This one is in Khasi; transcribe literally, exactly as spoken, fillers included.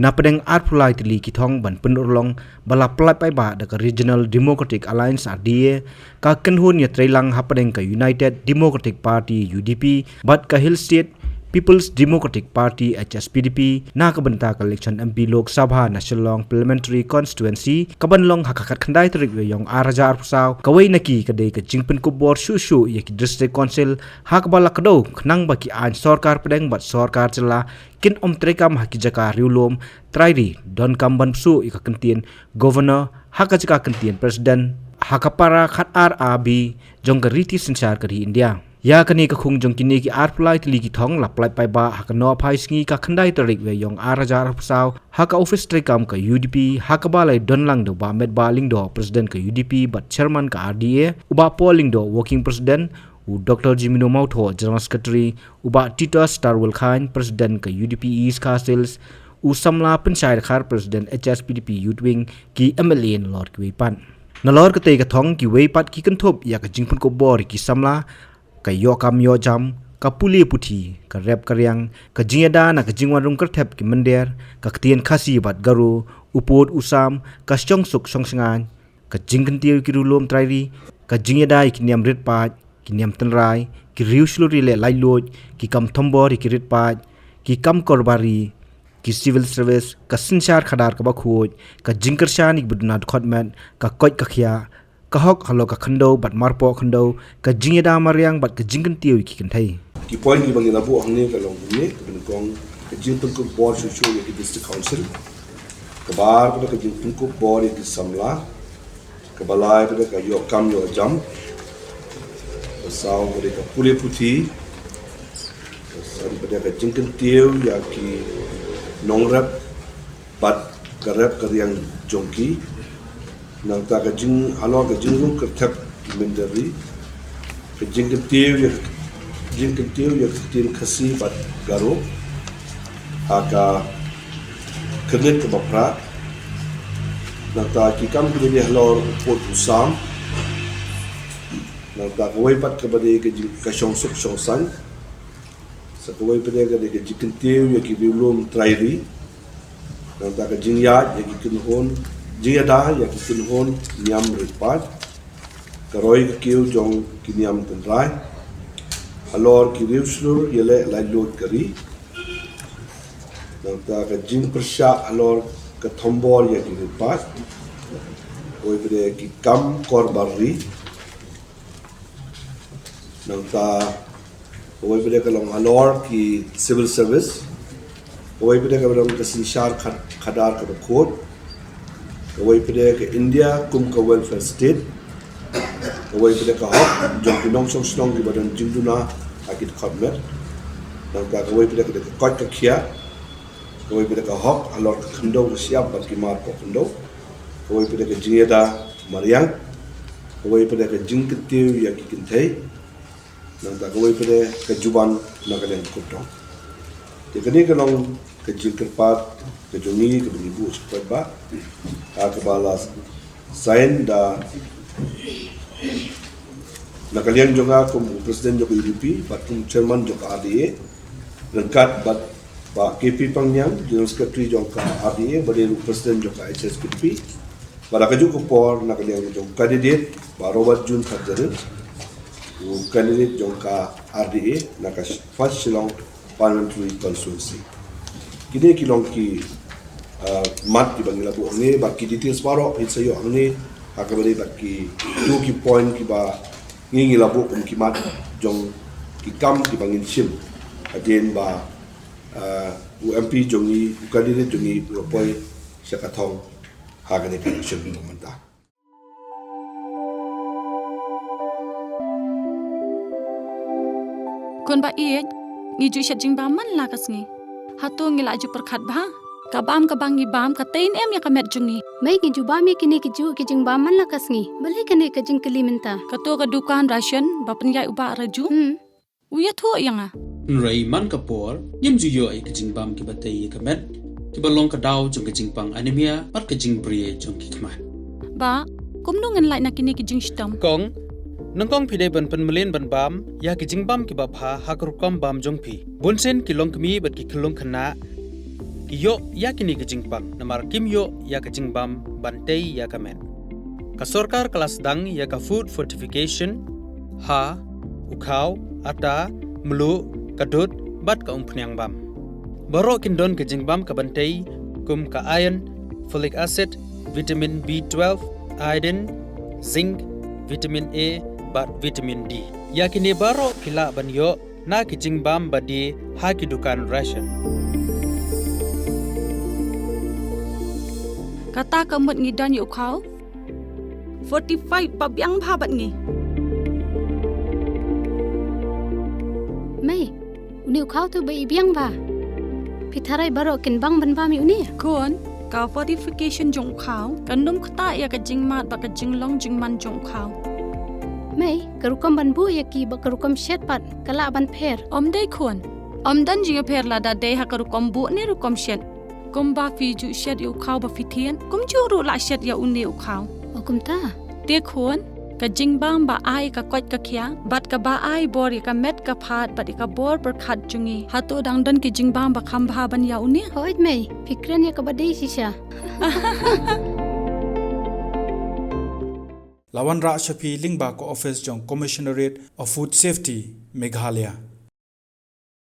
Na pdeng arphew lai tylli ki thong ban pynurlong ba la pyllait paidbah da ka Regional Democratic Alliance, R D A, ka kynhun ïatreilang hapdeng ka United Democratic Party, U D P, bad ka Hill State People's Democratic Party, H S P D P, na ka bynta ka election M P Lok Sabha na Shillong Parliamentary Constituency, ka ban long ha ka khatkhyndai tarik Naiwieng ar hajar arphew saw. Kawei na ki ka dei ka jingpynkup bor shuh shuh ïa ki District Council, ha kaba la kdew khnang ba ki aiñ sorkar pdeng bad sorkar jylla kin ym treikam ha ki jaka riewlum trai ri, donkam ban pynsuh ïa ka kyntien Governor ha ka jaka kyntien President ha ka para khatar A B jong ka riti synshar ka ri India. Ïa kane ka khung jong kine ki arphew lai tylli ki thong la pyllait paidbah ha ka nohphai sngi ka khyndai tarik Naiwieng ar hajar arphew saw ha ka ophis treikam ka U D P, ha kaba la ïadonlang da u Bah Metbah Lyngdoh, President ka U D P bad Chairman ka R D A, u Bah Paul Lyngdoh, Working President, u Doctor Jimino Mawthoh, General Secretary, u Bah Titus Tarwilkhain, President ka U D P East Khasi Hills, u Samla Pynshai Dkhar, President H S P D P Youth Wing, ki M L A nalor kiwei pat. Nalor katei ka thong kiwei pat ki kynthup ïa ka jingpynkup bor ïa ki samla, ka ïoh kam ïoh jam, ka pule puthi, ka rep ka riang, ka jingïada na ka jingwan rung kyrthep ki mynder, ka ktien Khasi bad Garo, u pud u sam, ka shong suk shong shngaiñ, ka jingkyntiew ïa ki riewlum trai ri, ka jingïada ïa ki niam rit paid, ki niam tynrai, ki riewshlur ïaleh laitluid, ki kam thombor ïa ki rit paid, ki kam kor bar ri, ki civil service, ka synshar khadar kaba khuid, ka jingkyrshan ïa kiba duna dkhot met, ka koit ka khiah, ka hok halor ka khyndew bad marpoh khyndew, ka jingïada mariang bad ka jingkyntiew ïa ki kynthei. Ki point kiba ngi la buh hangne ka long kumne, kaba nyngkong, ka jingpynkup bor shuh shuh ïa ki District Council. Kaba ar pat ka jingpynkup bor ïa ki samla. Kaba lai pat ka ïoh kam ïoh jam. Kaba saw pat ka pule puthi. Kaba san pat ka jingkyntiew ïa ki nongrep bad ka rep ka riang jong ki. Nangta ka jing halor ka jingrung kyrthep ki mynder ri. Ka jingkyntiew ïa, jingkyntiew ïa ka ktien Khasi bad Garo ha ka kyrnit kaba phra. Nangta ki kam kiba dei halor u pud u sam. Nangta kawei pat kaba dei ka jing, ka shong suk shong saiñ. Sa kawei pat ka dei ka jingkyntiew ïa ki riewlum trai ri. Nangta ka jingïaid ïa ki kynhun, jingïada ïa ki kynhun niam rit paid. Ka roi ka kiew jong ki niam tynrai halor ki riewshlur ïaleh laitluid ka ri. Nangta ka jingpyrshah halor ka thombor ïa ki rit paid. Kawei pat ki kam kor bar ri. Nangta kawei pat ka long halor ki civil service. Kawei pat ka long ka synshar khad-, khadar kaba khuid. Kawei pat ka India kum ka welfare state. Kawei pat ka hok jong ki nongshong shnong kiba don jingduna ha ki dkhot met. Nangta kawei pat ka dei ka koit ka khiah. Kawei pat ka hok halor ka khyndew ka shyiap bad ki marpoh khyndew. Kawei pat ka jingïada mariang. Kawei pat ka jingkyntiew ïa ki kynthei. Nangta kawei pat ka juban na ka liang kurdong. Te kane ka long ka jingkyrpad ka jong ngi kaba ngi buh sha paidbah. Ha kaba la sign da na ka liang jong nga kum u President jong ka U D P bad kum Chairman jong ka R D A. Ryngkat bad Bah K P Pangniang, General Secretary jong ka R D A, ba dei ruh President jong ka H S P D P. Bad ha kajuh ka por na ka liang jong u candidate, Bah Robert June Kharjahrit, u candidate jong ka R D A na ka First Shillong Parliamentary Constituency. Kine ki long ki, uh, mat kiba ngi la buh hangne, bad ki details baroh phin sa ïoh hangne, ha kaba dei bad kito ki point kiba ngi, ngi la buh kum ki mat jong ki kam kiba ngin shim hadien ba, uh, u M P jong ngi, u candidate jong ngi u la poi sha ka thong ha kane ka election mynta. Khun ba ïeit, ngi ju shet jingbam man la ka sngi. Hato ngi la ju pyrkhat bha? Ka bam kaba ngi bam ka tei ne em ïa ka met jong ngi? Mei, ngi ju bam ïa kine kijuh ki jingbam man la ka sngi. Balei kane ka jingkylli mynta? Kato ka dukan ration ba pynïaid u Bah Raju? Hmm. U ïathuh ïa nga. Hynrei man ka por, ngim ju ïoh ïa ki jingbam kiba tei ïa ka met, kiba long ka daw jong ka jingpang anemia, bad ka jingbri jong ki khmat. Bah, kumno ngan lait na kine ki jingshitom? Kong, nyngkong phi dei ban pynmlien ban bam ïa ki jingbam kiba bha ha ka rukom bam jong phi. Bunsien ki longkmie bad ki khyllung khynnah Ïoh ïa kine ki jingpang namar kim ïoh ïa ka jingbam ban tei ïa ka met. Ka sorkar ka la sdang ïa ka food fortification ha u khaw, ata, mluh, ka dud bad ka umphniang bam. Baroh kin don ka jingbam ka ban tei kum ka iron, folic acid, vitamin B twelve, iodine, zinc, vitamin A bad vitamin D. Ïa kine baroh ki lah ban ïoh na ki jingbam ba die ha ki dukan ration. Kata ka mut ngi don ïa u khaw fortified ba biang bha bad ngi. Mei, une u khaw te ba i biang bha. Phi tharai baroh kin bang ban bam ïa une? Khun, ka fortification jong u khaw kan ym ktah ïa ka jingmad bad ka jinglong jingman jong u khaw. Mei, ka rukom ban buh ïa ki bad ka rukom shet pat ka lah ban pher? Ym dei khun. Ym don jingpher lada dei ha ka rukom buh ne rukom shet. Kumba phi ju shet ïa u khaw ba phi thied, kumjuh ruh lah shet ïa une u khaw. O kumta. Te khun, ka jingbam ba ai ka koit ka khiah bad kaba ai bor ïa ka met ka phad bad ïa ka bor pyrkhat jong ngi, hato dang don ki jingbam ba kham bha ban ïa une? Hooid mei, phi kren ïa kaba dei shisha. La wanrah sha phi lyngba ka office jong Commissionerate of Food Safety, Meghalaya.